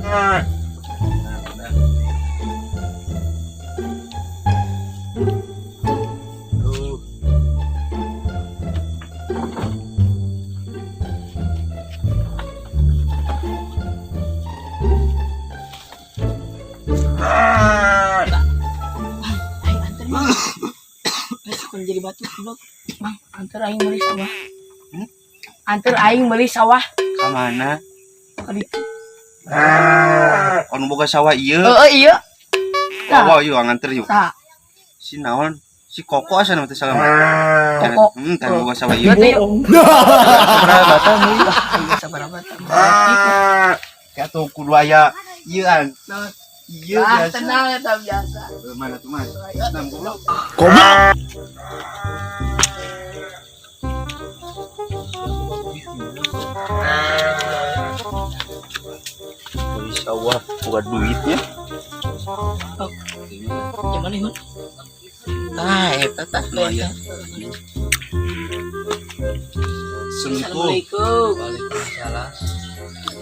Nah, udah. Tuh. Aing anter, Mang. Besok jadi batu goblok. Mang, anter aing meuli sawah. Hmm? Anter aing meuli sawah. Ka mana? Ka ditu. Anu boga sawah ieu. Heeh, iya. Wah, wah, yuk nganter yuk. Tah, Si naon? Si Koko asa nama teh salah. Koko. Kan boga sawah ieu. Berarti yuk. Sabaraha bata meuli? Ah, aing sabaraha bata. Kayak tuh kudu aya ieu an. Naon? Iya Ah, biasa. tenang eta biasa. Eh, mana tuh, Mas? Enam goblok. Beli sawah bukan duitnya. Gimana, Iman? Ah, eta tah nu aya. Sentuh. Assalamualaikum. Waalaikumsalam.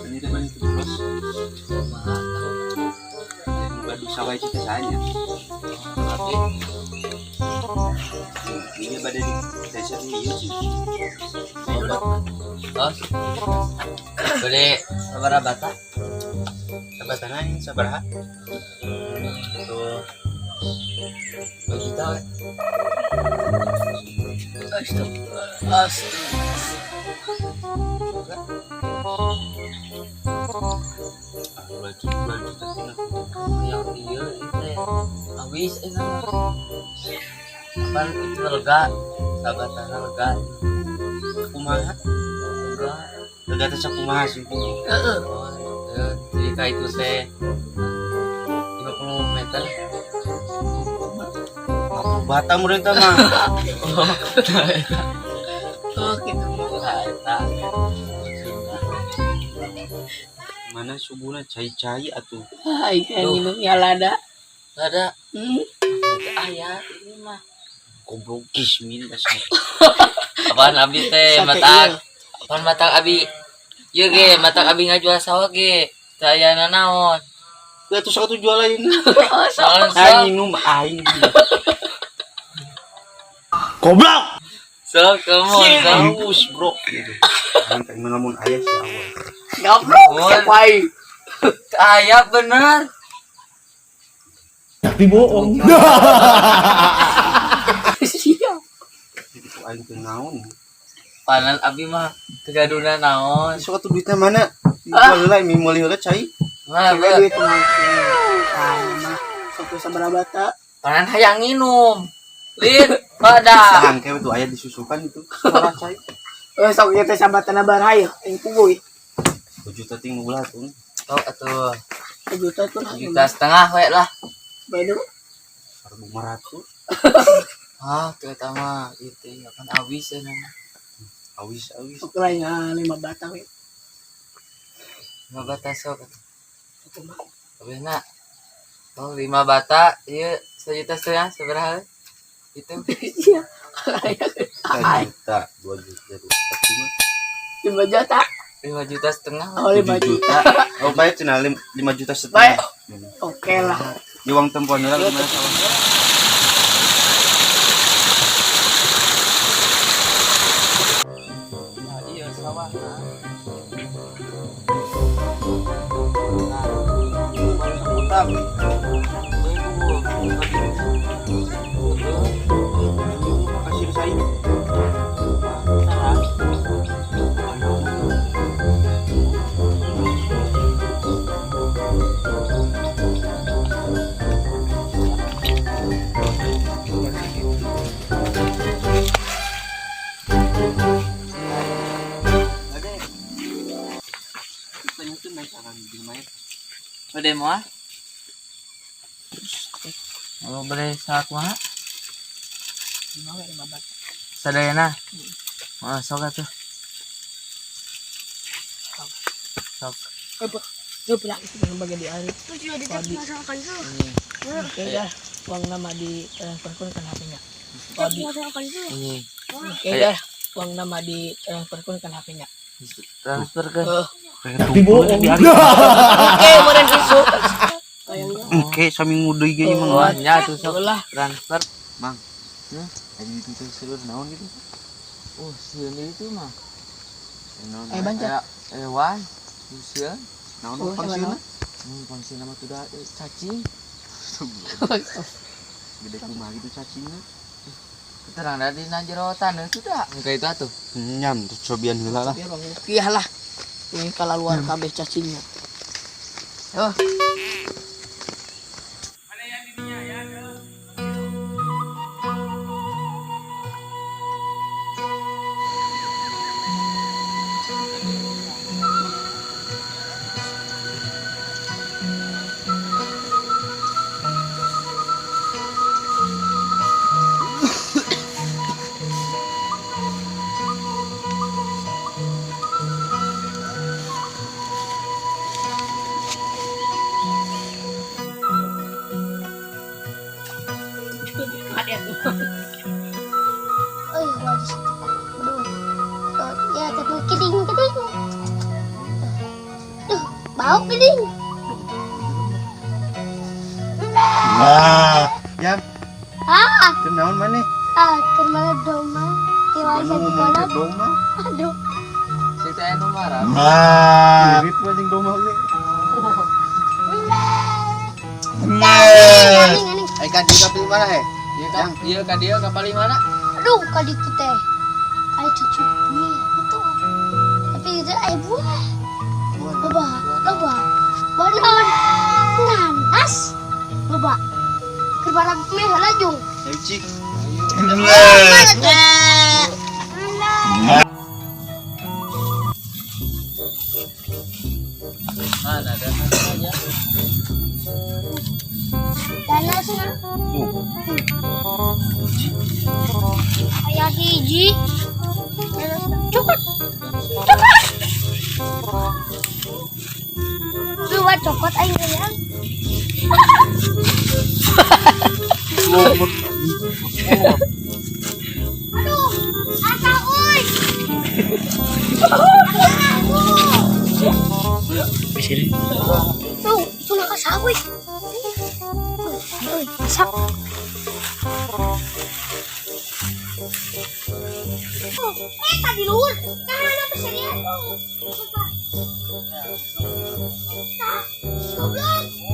Ini teh mana itu, Bos? Kumaha? Badu sawah itu teh saanya. Abi. Ini bade di desa ieu sih. Bos. Beli sabaraha bata? Sabatana ini sabaraha? Tuh. 2 juta we. Astagfirullah. Astagfirullah. Ah, 2 juta, 2 juta tinggal. Yang iya itu teh. Awis eta mah. Apaan itu lega? Sabatana lega. Kumaha? Lega. Lega teh sakumaha sih? Heeh. Oh, ya, jadi kayak itu teh 50 meter. 50 bata meureun teh mah. Oh, nah, eta. Oh, gitu. Nah, eta. Mana subuhna cai-cai atuh. Ah, aing teh minum ya lada. Ada. Hmm. Aya ini mah. Goblok kismin dasar. Apaan abi teh Sate matak? ieu. Apaan matak abi? Ieu ge matak abi ngajual sawah ge. Teu aya nanaon. Lah tuh sok jual lain. Oh, sok. Naon Aing sok? minum aing. Sok kamu sok. Haus, bro. Gitu. Aing teh lamun aya si awal. Goblok, Mun. siapa aing? Teu aya bener. Tapi bohong. Siap. Itu aing teh naon? Panan abi mah teu gaduna naon. Sok atuh duitnya mana? Dijual heula mie meuli heula cai. Mah Coba duit mah. Ah, mah sok sabaraha bata. panan hayang nginum. Lin, pada. Sangke tuh aya disusukan itu. Suara cai. Eh, sok ieu teh sabatana baraha yeuh? Aing puguh. 2 juta ting ulah tuh. Sok atuh. Juta tuh lah. 1,5 juta we lah. Baru 1500. Ah, teu eta mah ieu teh apan awis cenah. Awis awis. Sok lah ya 5 bata we. 5 bata sok atuh. Satu mah. Kabehna. Oh, 5 bata, ieu 1,5 juta sabaraha? Itu. Iya. 1 juta, 2 juta, 5 5 juta. 5,5 juta. Oh, 5 juta. Oh, baik cenah 5,5 juta. Baik. Oke lah. Di uang tempoan heula gimana sawah? Nah, iya sawah. Baru sakutak. Kasih saya. Ada. Kita itu naik akan di mana? Udah mau ah? Mau beli sak mah? 5 we 5 bata. Sadayana. Oh, sok atuh. Sok. Lu bilang itu kan bagian di hari. Wadi. Oke dah. Uang nama di transfer kan HP-nya. Wadi. Ini Oke dah. Uang nama di transfer kan HP-nya. transfer ke. Eh, Tapi bohong. Oke, meureun isuk. Oke, saminggu deui ge mah. Oh, nya tuh sok Lah. transfer. Mang. Jadi itu teh seueur naon gitu. Oh, sieun itu mah. Naon? Eh, bancat. Aya hewan, sieun. Naon Oh, fungsina? Fungsina mah tuh da cacing. Gede kumaha gitu cacingna. Terang dari na jero taneuh tuh da. Engke itu atuh. Nyam tuh cobian heula lah. Biar bang rukiah lah. Ini kalau luar kabeh cacingnya. Oh. Oh, wajib. Aduh. Oh, ya, tapi keding keding. Duh, bau keding. Nah, ya, Ah, keur naon maneh? ah, keur mana doma? Tiwa Mana satu ngomong ke kolot. doma? Aduh. Sing teh anu marah. Mirip anjing doma ge. Aning, aning. Eh kan di kapil mana he? Ieu ka ieu ka dieu ka paling mana? Aduh, kali itu teh. Ada cucu nih, itu. Tapi itu ayah buah. Loba, loba. Buah naon? Nanas. Loba. Keur barang meh lajung. Ayo cik. Mana tuh? Mana ada aja. Nanas na. Tuh. Ayah hiji. Nanas na. Cokot. Cokot. Dua cokot aing hayang. Aduh, asa euy. Tuh, itu nak sawi. Euy, masak. Oh, eh tadi luhur. Kahana peseria tuh. Coba. Tah, goblok.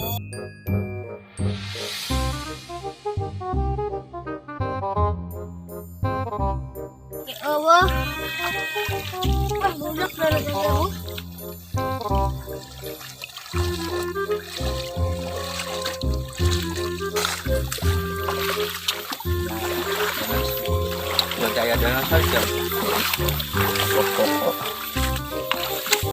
Oke, Allah. Wah, goblok banget jauh. Buat daya dana saja.